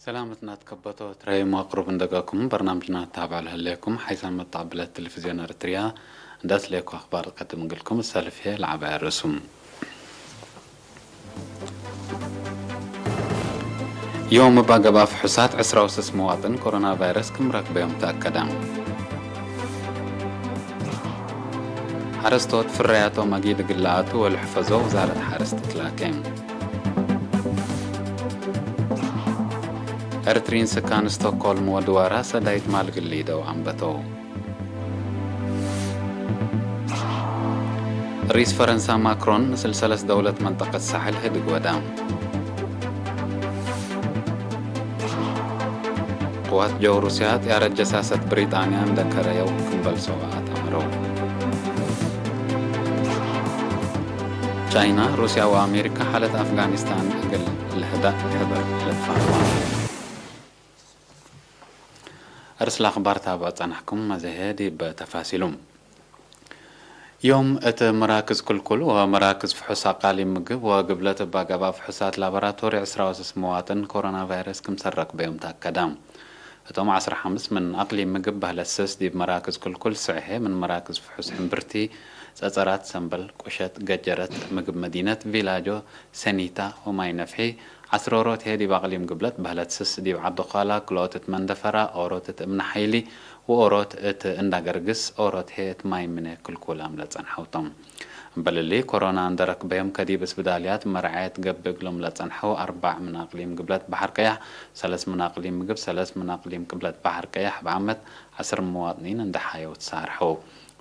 ሰላምትና ትከበቶ ትራይ ማቅሩብ እንደጋኩም በርናምጅና ታባል ህሌኩም ሓይሳን መጣብለት ቴሌቪዝዮን ኤርትሪያ እንዳስሌኩ ኣኽባር ቀድም ግልኩም ሰልፍ ሄ ለዓባያ ርእሱም። ዮም እባ ገባ ፍሑሳት ዕስራ ወስስ መዋጥን ኮሮና ቫይረስ ክምረክበዮም ተኣከዳ። ሓረስቶት ፍርያቶም ኣጊድ ግላኣቱ ወልሕፈዞ ውዛረት ሓረስት ትላከ። ኤርትሪን ስካን ስቶክሆልም ወድዋራ ሰዳይት ማልግሊ ደው ኣንበተው። ሪስ ፈረንሳ ማክሮን ንስልሰለስ ደውለት መንጠቀት ሳሕል ህድግ ወዳ። ቅዋት ጀው ሩስያ ጥያረት ጀሳሰት ብሪጣንያ እንደከረየው ክንበልሶ ኣተምረው። ቻይና ሩስያ ወኣሜሪካ ሓለት ኣፍጋኒስታን እግል ልህዳእ ሕበር ልፋ። እርስላ ኣኽባር ታባ ጸናሕኩም መዘሄ ዲብ ተፋሲሉ። ዮም እቲ መራክዝ ክልኩል ወመራክዝ ፍሑስ ኣቃሊ ምግብ ወግብለት እባ ገባ ፍሑሳት ላቦራቶሪ ዕስራ ወስስ መዋጥን ኮሮና ቫይረስ ክምሰረክ በዮም ታከዳ። እቶም ዓስራ ሓምስ ምን ኣቅሊ ምግብ ባህለት ስስ ዲብ መራክዝ ክልኩል ስዕሄ ምን መራክዝ ፍሑስ ሕምብርቲ ጸጸራት ሰምበል ቁሸት ገጀረት ምግብ መዲነት ቪላጆ ሰኒታ ወማይ ነፍሒ ዓስረሮት ሄ ዲብ ኣቅሊም ግብለት ባህለት ስስ ዲብ ዓዲ ኳላ ክልኦት እት መንደፈራ ኦሮት እት እምነ ሓይሊ ወኦሮት እት እንዳገርግስ ኦሮት ሄ እት ማይ ምነ ክልኩል ኣምለ ጸንሐውቶም። እምበልሊ ኮሮና እንደረክበዮም ከዲብ እስብዳልያት መርዓየት ገብእ እግሎም ለጸንሐው ኣርባዕ ምን ኣቅሊም ግብለት ባሕር ቀያሕ ሰለስ ምን ኣቅሊም ምግብ ሰለስ ምን ኣቅሊም ቅብለት ባሕር ቀያሕ ብዓመት ዓስር መዋጥኒን እንደሓየው ተሳርሐው።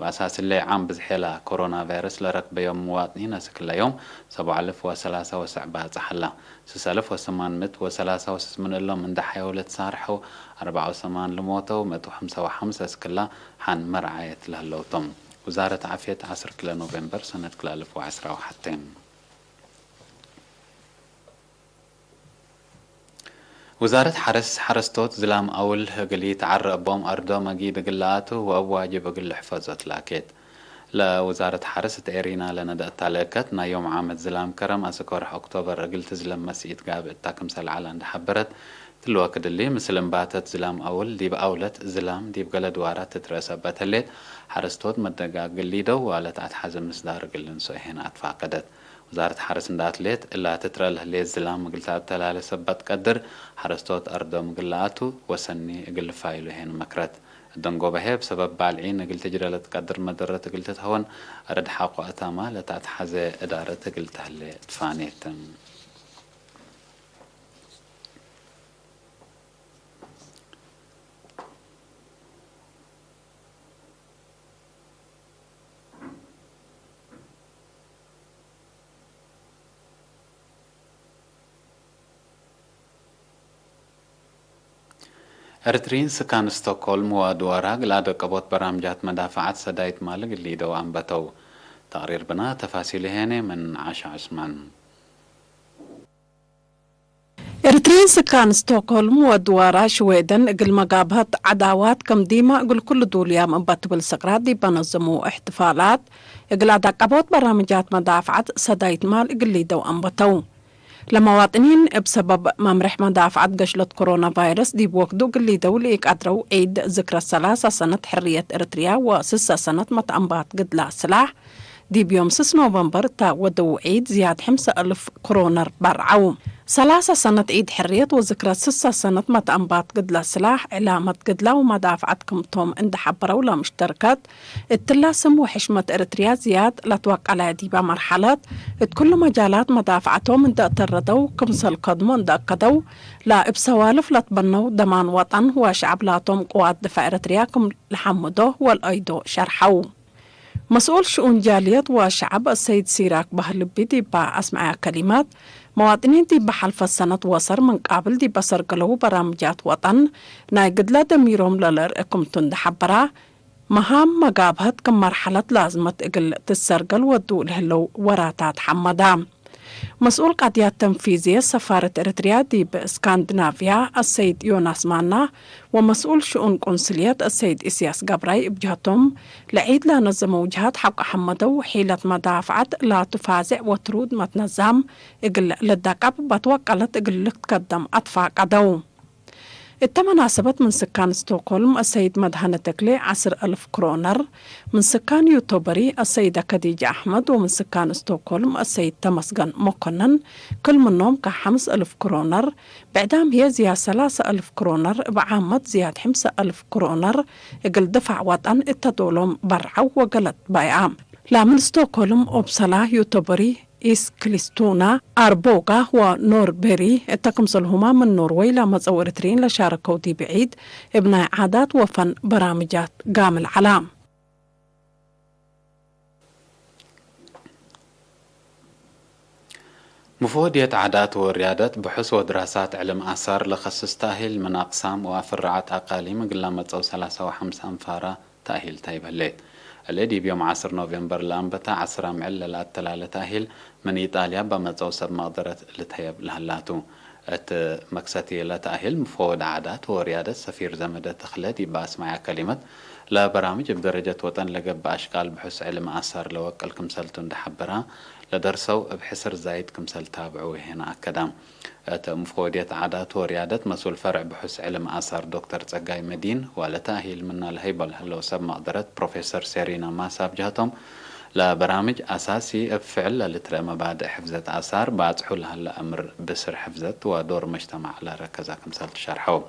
ብኣሳስለይ ዓም ብዝሔላ ኮሮና ቫይረስ ለረክበዮም መዋጥኒን ኣስክለዮም ሰብዓ ኣልፍ ወሰላሳ ወሰዕ ባጽሓላ። ስስ ኣልፍ ወሰማን ምት ወሰላሳ ወስስ ምን እሎም እንደሓየው ለተሳርሐው ኣርባዓ ወሰማን ልሞተው መእቱ ሓምሳ ወሓምስ ኣስክላ ሓን መርዓየት ለህለውቶም። ውዛረት ዓፍየት ዓስር ክለ ኖቬምበር ሰነት ክለ ኣልፍ ወዓስራ ወሓተ። ውዛረት ሓረስ ሓረስቶት ዝላም ኣውል እግል ይትዓረ እቦም ኣርዶ መጊድ እግል ለኣቱ ወእብ ዋጅብ እግል ልሕፈዞ ትላኬት። ለውዛረት ሓረስ እት ኤሪና ለነደእታ ለእከት ናይ ዮም ዓመት ዝላም ከረም ኣስክ ወርሕ ኦክቶበር እግል ትዝለም መስኢት ጋብእ እታ ክምሰል ዓላ እንደሓበረት፣ ትልወ ክድሊ ምስል እምባተት ዝላም ኣውል ዲብ ኣውለት ዝላም ዲብ ገለ ድዋራት ትትረእሰ በተሌት ሓረስቶት መደጋግል ሊደው ዋለት ኣትሓዘ ምስዳር እግል ልንሶ እሄን ኣትፋቀደት። ውዛረት ሓረስ እንዳ ኣትሌት እላ ትትረ ለህሌት ዝላም እግል ተኣተላለ ሰበት ቀድር ሓረስቶት ኣርዶም እግል ለኣቱ ወሰኒ እግል ልፋይሉ ሄን መክረት። እደንጎበ ሄ ብሰበብ ባልዒን እግል ትጅረ ለትቀድር መደረት እግል ትትሀወን ኣረድ ሓቆ ኣታማ ለታትሓዘ እዳረት እግል ተህሌ ትፋኔት። ኤርትሪን ስካን ስቶክሆልም ወድዋራ ግላ ደቀቦት በራምጃት መዳፍዓት ሰዳይት ማልግ ሊደው ኣንበተው። ተቕሪር ብና ተፋሲሉ ሄኔ ምን ዓሻ ዑስማን። ኤርትሪን ስካን ስቶክሆልም ወድዋራ ሽዌደን እግል መጋብሀት ዓዳዋት ከም ዲማ እግል ኩሉ ዱልያም እባ ትብል ስቅራት ዲበ ነዘሙ እሕትፋላት እግል ኣዳቀቦት በራምጃት መዳፍዓት ሰዳይት ማል እግል ሊደው ኣንበተው። ለመዋጥኒን እብ ሰበብ መምርሕ መዳፍዓት ገሽሎት ኮሮና ቫይረስ ዲብ ወክዱ እግል ሊደው ለኢቀድረው ዒድ ዝክረ ሰላሳ ሰነት ሕርየት ኤርትርያ ወስሳ ሰነት መትኣንባት ግድላ ስላሕ ዲብ ዮም ስስ ኖቨምበር እታ ወደው ዒድ ዝያድ ሕምሳ እልፍ ክሮነር በርዓው። ሰላሳ ሰነት ዒድ ሕርየት ወዝክረ ስሳ ሰነት መትኣንባት ግድላ ስላሕ ዕላመት ግድላ ወመዳፍዓት ክምቶም እንደ ሓበረው ለምሽተርከት እትላ ስም ወሕሽመት ኤርትርያ ዝያድ ለትወቀለ ዲባ መርሓለት እት ኩሉ መጃላት መዳፍዓቶም እንደ እተረደው ክምሰል ከድሞ እንደ ኣከደው ላ እብ ሰዋልፍ ለትበነው ደማን ወጠን ወሸዕብ ላቶም ቅዋት ድፋዕ ኤርትርያ ክም ለሐምዶ ወልኣይዶ ሸርሐው። መስኡል ሽኡን ጃልየት ወሸዕብ ሰይድ ሲራክ ባህልቢ ዲባ ኣስምዐያ ከሊማት፣ መዋጥኒን ዲባ ሐልፈት ሰነት ወሰር ምን ቃብል ዲባ ሰርገለው በራምጃት ወጠን ናይ ግድላ ደሚሮም ለለርእ ክምቱ እንደ ሐበራ፣ መሃም መጋብሀት ክም መርሐለት ላዝመት እግል ትሰርገል ወዱ ለህለው ወራታት ሐመዳ። መስኡል ቃድያት ተንፊዝየት ሰፋረት ኤርትርያ ዲብ እስካንድናቭያ አሰይድ ዮናስ ማና ወመስኡል ሽኡን ቁንስልየት አሰይድ ኢስያስ ገብራይ እብ ጀህቶም፣ ለዒድ ለነዘመው ጀሃት ሐቆ ሐመደው፣ ሒለት መዳፍዐት ላቱ ፋዜዕ ወትሩድ መትነዛም እግል ልዳቀብ በትወቀለት እግል ልትከደም አትፋቀደው። እተ መናሰበት ምን ስካን ስቶኮልም ኣሰይድ መድሃነ ተክሌ ዓስር ኣልፍ ክሮነር፣ ምን ስካን ዩቶበሪ ኣሰይዳ ከዲጃ ኣሕመድ ወምን ስካን ስቶኮልም ኣሰይድ ተመስገን መኮነን፣ ክል ምኖም ከ ሓምስ ኣልፍ ክሮነር፣ ብዕዳም ህየ ዝያድ ሰላሳ ኣልፍ ክሮነር፣ ብዓመት ዝያድ ሕምሳ ኣልፍ ክሮነር፣ እግል ድፋዕ ዋጣን እተ ዶሎም በርዓው ወገለት ባይዓ። ላምን ስቶኮልም ኦፕሰላ ዩቶበሪ ኢስክሊስቱና፣ ኣርቦጋ ወኖርቤሪ እተ ክምሰልሁማ ምን ኖርወይ ለመጸው ኤርትሪን ለሻረከው ዲብ ዒድ እብ ናይ ዓዳት ወፈን በራምጃት ጋምል ዐላ። ምፍወድየት ዓዳት ወርያደት ብሑስ ወድራሳት ዕልም ኣሳር ለኸስስ ተእሂል ምን ኣቅሳም ወኣፍራዓት ኣቃሊም እግል ለመጸው ሰላሳ ወሓምሳ ኣንፋራ ተእሂል ተይበህሌት። እሊ ዲብ ዮም ዓስር ኖቬምበር ለኣንበታ ዓስር ኣምዕል ለለኣተላለ ተእሂል ምን ኢጣልያ በመጸው ሰብ መቅደረት ልትሀየብ ለህላቱ። እት መክሰቲ ለተእሂል ምፈወድ ዓዳት ወርያደት ሰፊር ዘመደ ተኽለ ዲብ ኣስማያ ከሊመት ለበራምጅ እብ ደረጀት ወጠን ለገብእ ኣሽቃል ብሑስ ዕልም ኣሳር ለወቅል ክምሰልቱ እንደ ሐበራ ለደርሰው እብ ሕስር ዛይድ ክምሰል ታብዑ ሄና ኣከዳ። እት ምፍወድየት ዓዳት ወርያደት መሱል ፈርዕ ብሑስ ዕልም ኣሳር ዶክተር ጸጋይ መዲን ዋለ ተእሂል ምና ለሀይቦ ለህለው ሰብ መቅደረት ፕሮፌሰር ሴሪና ማሳ ብጀህቶም ለበራምጅ ኣሳሲ እብ ፍዕል ለልትረአ መባድእ ሕፍዘት ኣሳር ባጽሑ ለሀለ እምር ብስር ሕፍዘት ወዶር መጅተማዕ ለረከዛ ክምሰል ትሸርሐው።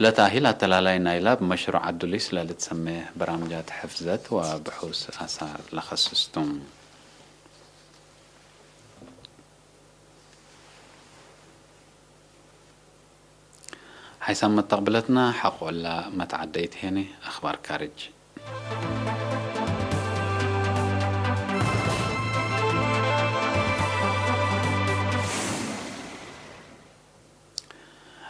ለተእሂል ኣተላላይ ናይላ ብመሽሩዕ ኣዱሊስ ለልትሰሜ በራምጃት ሕፍዘት ወብሑስ ኣሳር ለኸስስቱ። ሓይሳም መተቕብለትና ሓቆላ መትዓደይት ሄኒ ኣኽባር ካርጅ።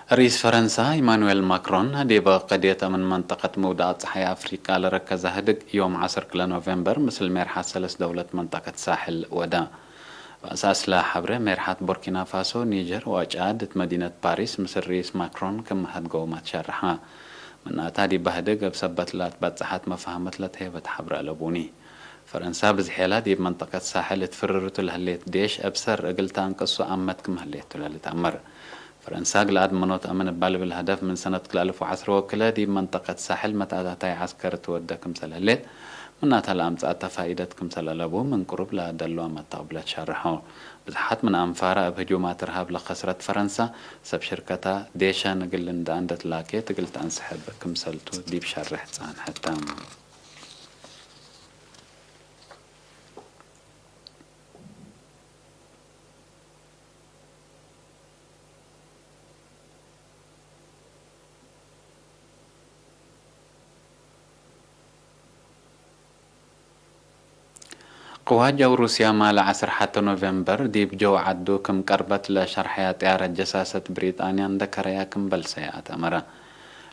ርኢስ ፈረንሳ ኢማኑኤል ማክሮን ዲብ ቀድየት እምን መንጠቀት ምውዳቕ ጸሓይ ኣፍሪቃ ለረከዛ ህድግ ዮም ዓሰርተ ክልተ ኖቬምበር ምስል ሜርሓት ሰለስ ደውለት መንጠቀት ሳሕል ወዳ። በእሳስ ለሐብረ ሜርሓት ቦርኪና ፋሶ፣ ኒጀር ወጫድ እት መዲነት ፓሪስ ምስል ርኢስ ማክሮን ክም ሀድገውማ ትሸርሓ። ምናታ ዲብ ህድግ እብ ሰበት ላትበጸሐት መፋህመት ለተሄበት ሐብረ አለቡኒ። ፈረንሳ ብዝሔላ ዲብ መንጠቀት ሳሕል እት ፍርርቱ ለህሌት ዴሽ እብ ሰር እግል ተአንቅሱ አመት ክም ህሌቱ ለልትአመር። ፈረንሳ እግል አድመኖት አምን እባ ልብል ሀደፍ ምን ሰነት ክልተ አልፍ ወዐስር ወክለ ዲብ መንጠቀት ሳሕል መትአታታይ ዐስከር ትወደ ክምሰል ህሌት፣ ምናታ ለአምጽአታ ፋኢደት ክምሰል አለቡ ምን ቅሩብ ለደልዋ መተቅብለት ሸርሖ። ብዝሓት ምን አንፋራ እብ ህጁማት እርሃብ ለከስረት ፈረንሳ፣ ሰብ ሽርከታ ዴሸን እግል እንዳ እንደ ትላኬት እግል ተአንስሕብ ክምሰልቱ ዲብ ሸርሕ ጸንሐተ። ቅዋት ጀው ሩስያ ማለ ዐስር ሐተ ኖቬምበር ዲብ ጀው ዐዱ ክም ቀርበት ለሸርሐያ ጥያረት ጀሳሰት ብሪጣንያ እንደ ከረያ ክም በልሰያ አተመረ።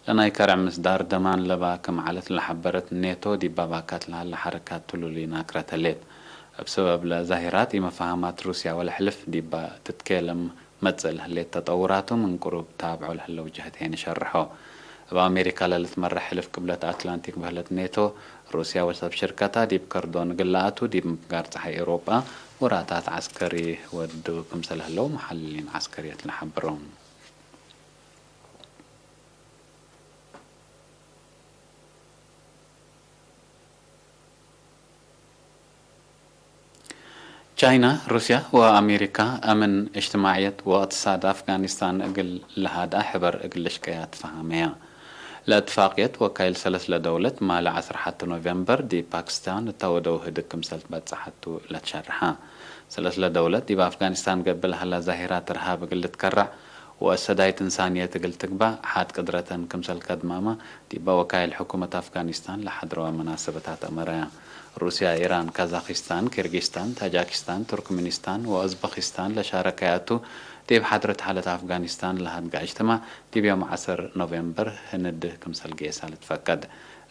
ለናይ ከረዕ ምስዳር ደማን ለባ ክም ዐለት ለሐበረት ኔቶ ዲብ ባባካት ለሀለ ሐረካት ትሉሊ ናክረት ህሌት። እብ ሰበብ ለዛሂራት ኢመፋሃማት ሩስያ ወለሕልፍ ዲባ ትትኬለም መጽእ ለህሌት ተጠውራቱ ምን ቅሩብ ታብዖ ለህለው ጀህት ሄን ሸርሖ። እብ አሜሪካ ለልትመረሕ ሕልፍ ቅብለት አትላንቲክ በህለት ኔቶ፣ ሩስያ ወሰብ ሽርከታ ዲብ ከርዶን እግል ለአቱ ዲብ ምፍጋር ጸሓይ ኤውሮጳ ወራታት ዐስከሪ ወዱ ክምሰል ህለው መሓልሊን ዐስከርየት ለሐብሮ። ቻይና፣ ሩስያ ወአሜሪካ አምን እጅትማዕየት ወእቅትሳድ አፍጋኒስታን እግል ለሃድአ ሕበር እግል ልሽቀያ ትፈሃመያ። ለእትፋቅየት ወካይል ሰለስለ ደውለት ማለ ዐስር ሐተ ኖቬምበር ዲብ ፓክስታን እተ ወደው ህድግ ክምሰል ትበጽሐቱ ለትሸርሐ። ሰለስለ ደውለት ዲብ አፍጋኒስታን ገብእ ለሀላ ዛሂራት እርሃብ እግል ልትከረዕ ወአሰዳይት እንሳንየት እግል ትግባእ ሐድ ቅድረተን ክምሰል ከድማማ ዲባ ወካይል ሕኩመት አፍጋኒስታን ለሐድረዋ መናሰበታት አመረያ። ሩስያ፣ ኢራን፣ ካዛኪስታን፣ ኪርጊስታን፣ ታጃኪስታን፣ ቱርክሚኒስታን ወኡዝበኪስታን ለሻረከያቱ ዲብ ሐድረት ሓለት አፍጋኒስታን ለሃድጋ እጅትማዕ ዲብ ዮም ዐስር ኖቬምበር ህንድህ ክምሰል ጌሳ ልትፈቀድ።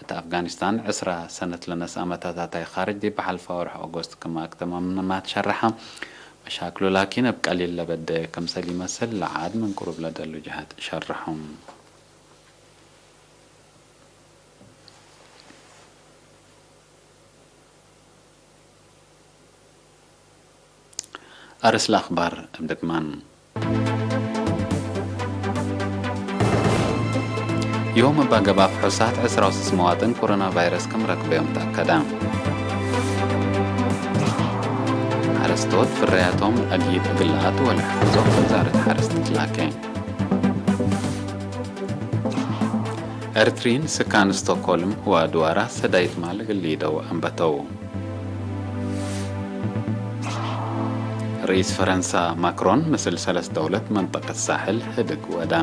እት አፍጋኒስታን ዕስራ ሰነት ለነስአ መታታታይ ካርጅ ዲብ ሐልፋ ወርሕ ኦጎስት ክም አክተመምንማ ትሸርሐ። መሻክሉ ላኪን እብ ቀሊል ለበደ ክምሰል ኢመስል ለዓድ ምን ቅሩብ ለደሉ ጀሀት ሸርሖም። አርእስ ለአኽባር እብ ድግማን። ዮም እባ ገባ ፍሑሳት ዕስራ ወስስ መዋጥን ኮሮና ቫይረስ ከም ረክበዮም ተኣከዳ። ሓረስቶት ፍርያቶም ኣድሂብ እግላኣት ወልሕ ዞም ዛረት ሓረስት ትላከ። ኤርትሪን ስካን ስቶክሆልም ወኣድዋራ ሰዳይት ማል እግል ይደው ኣንበተው። ርኢስ ፈረንሳ ማክሮን ምስል ሰለስ ደውለት መንጠቀት ሳሕል ህድግ ወዳ።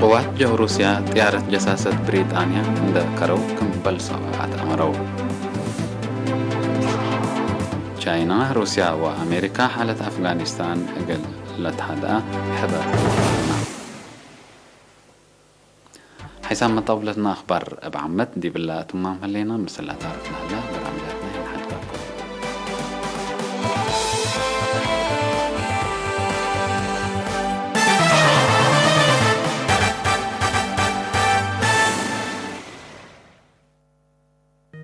ቅዋት ጀው ሩስያ ጥያረት ጀሳሰት ብሪጣንያ እንደ ከረው ክምበል ሰብኣት ኣመረው። ቻይና፣ ሩስያ ወኣሜሪካ ሓለት ኣፍጋኒስታን እግል ለትሓድኣ ሕበር። ሓይሳብ መጣብለትና ኣኽባር እብ ዓመት ዲብላ እትማም ህሌና ምስላ ታርፍ ናህላ